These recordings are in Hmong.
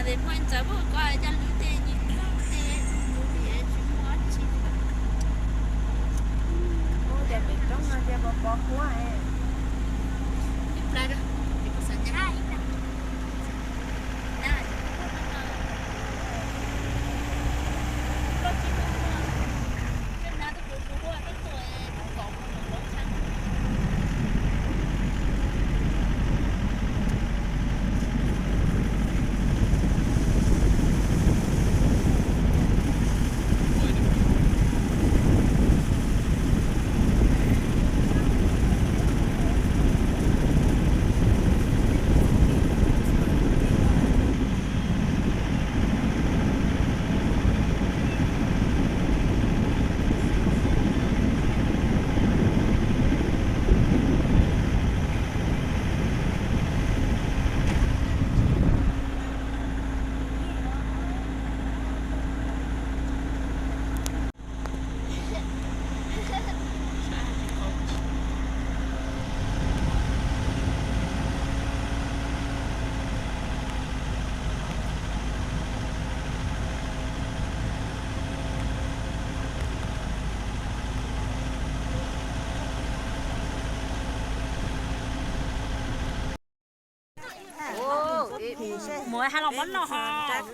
Ces muaj ntxawv muaj ko coj lub tej nyiam lub tej lub tsis muaj dab tsi li. Ua cas pem roob no cia pos pos huab ib plag, ib plag. Mus hais los mob no ho,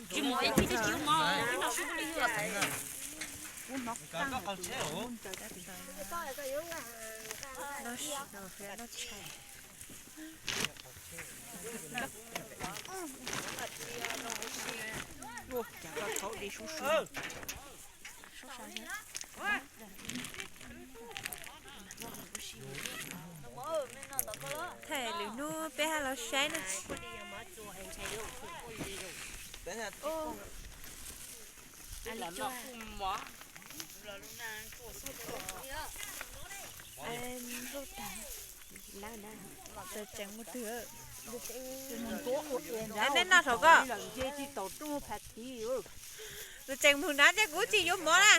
tsis mus ib txhij tsis mob no. Thaum lwm hnub peb ho los saib na. Tseem mus twg? Nej noj saum ko. Tseem mus nrad tias kuv tsis yuav mov na.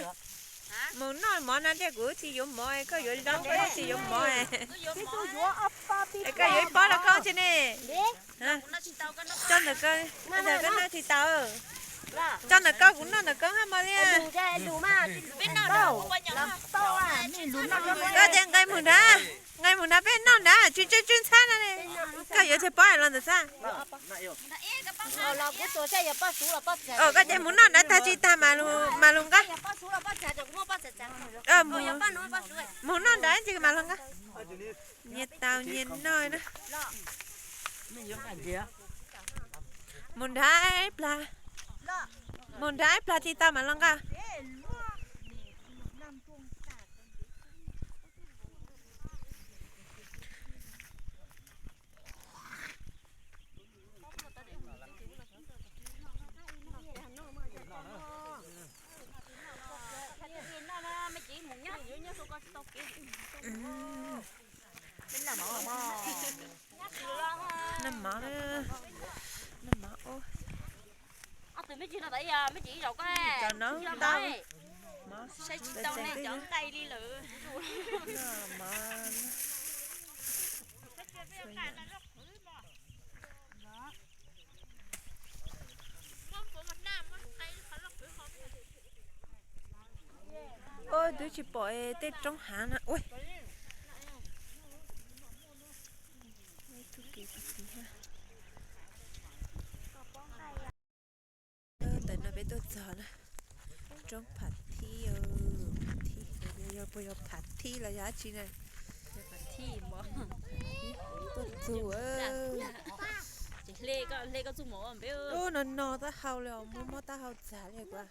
Mus noj mov no tias kuv tsis yuav mov, koj yuav zaub koj tsis yuav mov. Koj yuav ib pob rau koj tsi ne. Tso ntawm koj, ntawm koj noj tsis tau. Tso ntawm koj kuv noj ntawm koj hab mog thiab. Koj ces nqe mus nrad, nqe mus nrad peb noj nrad tsis tsw tsw ntxhab no ne. Koj yuav tsis pob los ntawm xab. Koj ces mus noj nrad tag tsis tag mas lug nqa. Mus noj nrad tsis mas lug nqa. Nyias tau nyias noj na. Mus nrad ib plag, mus nrad ib plag tsis tau mas lug nqa. Noj mov, noj mov, cov no ntau, mov, saib tsis tau ne, cov nqaij li lawm. Ua twb tsis pom tej roob hav na. Ntawm no peb tuaj txog na, roob Phav Thib, Phav Thib, yog puas yog Phav Thib los yog dab tsi na? Tuaj txug, ub, no no taub hau li os, muaj mob taub hau txag li kuv.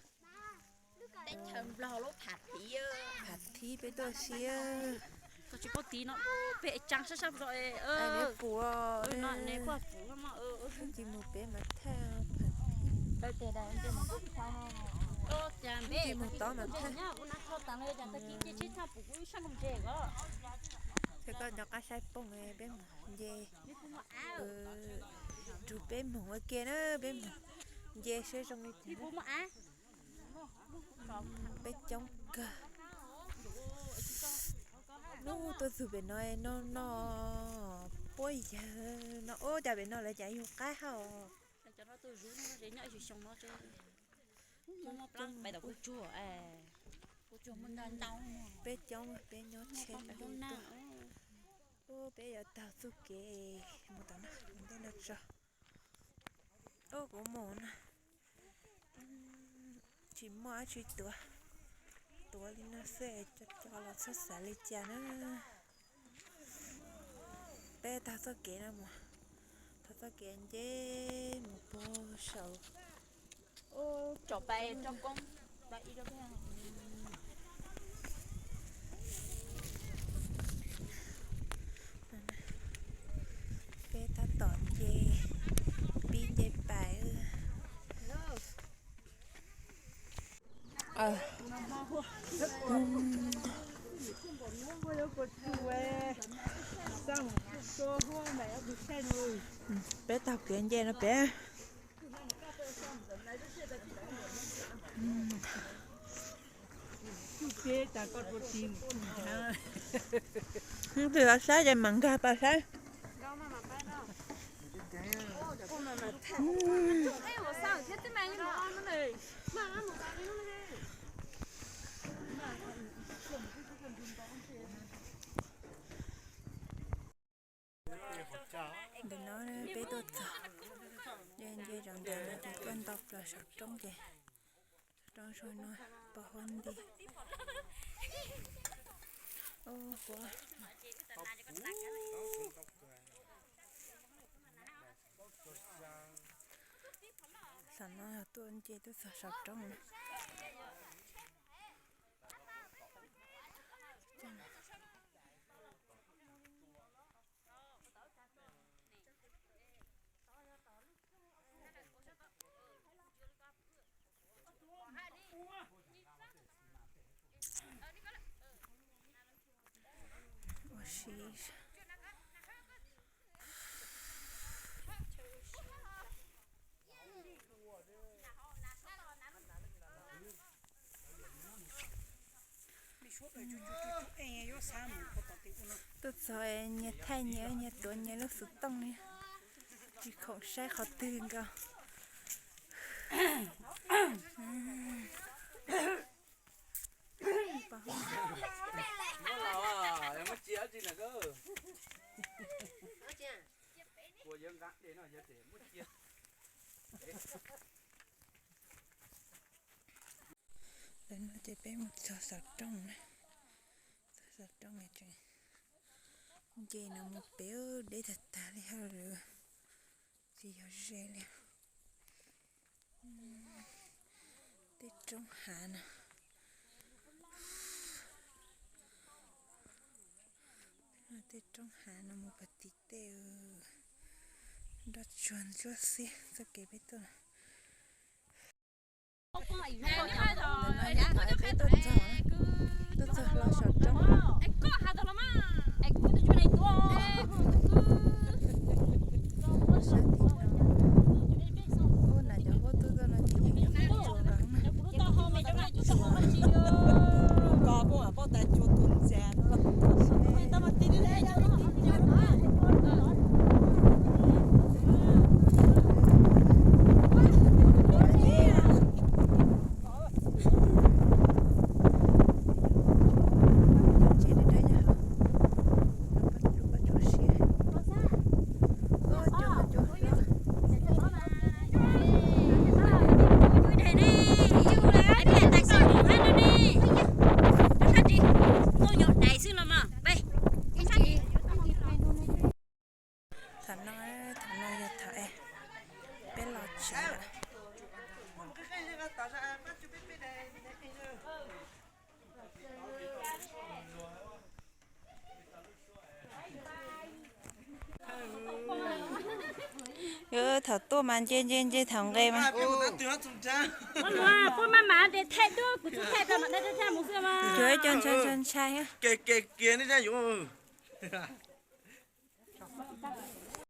Phav Thib peb tuaj siab. Peb pum, tsis mus peb mas thaj Phav Thib, tsis mus tod mas thaj. Ces koj nco qab saib pooj, peb mus nce, nrug peb moog ua ke na, peb mus nce saib zoo li cas. Peb coob kawg. Nub tuaj txug pem no no no, puab yawg no, ub, cas pem no lawv cas yug qaib hab os. Nyob ib xyoos xyoo no, peb coob, peb nyob tsheb tau. Peb yuav taug txoj kev mus tom no, mus ntej no tso. Ub, kuv mus na, tsis muaj dab tsi tuav, tuav li no xwb, cov los txhob xav li cas na. Peb taug txoj kev no mus, taug txoj kev nce mus puag saum. Peb tab tom nce, pib nce pais. Peb taug kev nce no peb. Twb los saib ces mam nkag pas saib. Ntawm no peb tuaj txog, nce nce zov ntawm no ces tuaj nto plaws saum roob ces, roob saum no pos huab nti. Tam no yog tuaj nce tuaj txog saum roob no. Ua si. Tuaj txog nyias thaij nyias, nyias tuav nyias lub xov tooj li, tsis khoom saib qhov twg nkaus. Ntawm no ces peb mus txog xov tooj na, txog xov tooj tseem nce no mus pem deb tag tag li hauj lwm, tsis yog ze li. Tej roob hav no, tej roob hav no mus pem tim tej nroj tsuag ntsuab xiab txoj kev peb tuaj. Ntawm no peb tuaj txog, tuaj txog hlo saum roob. Sab tim no, ub, nas cov huab tub tuaj no ces yeej yog tsuas vab na. Thaum no, thaum no yog thaum peb los tsev lawm. Thaum tuaj mas nce nce nce, thaum nqes mas. Puab maj mam de thaij dua, kuv tsuas thaij tau mam dab dab thaij mus xwb mas. Yuav ib co ntshai ntshai ntshai.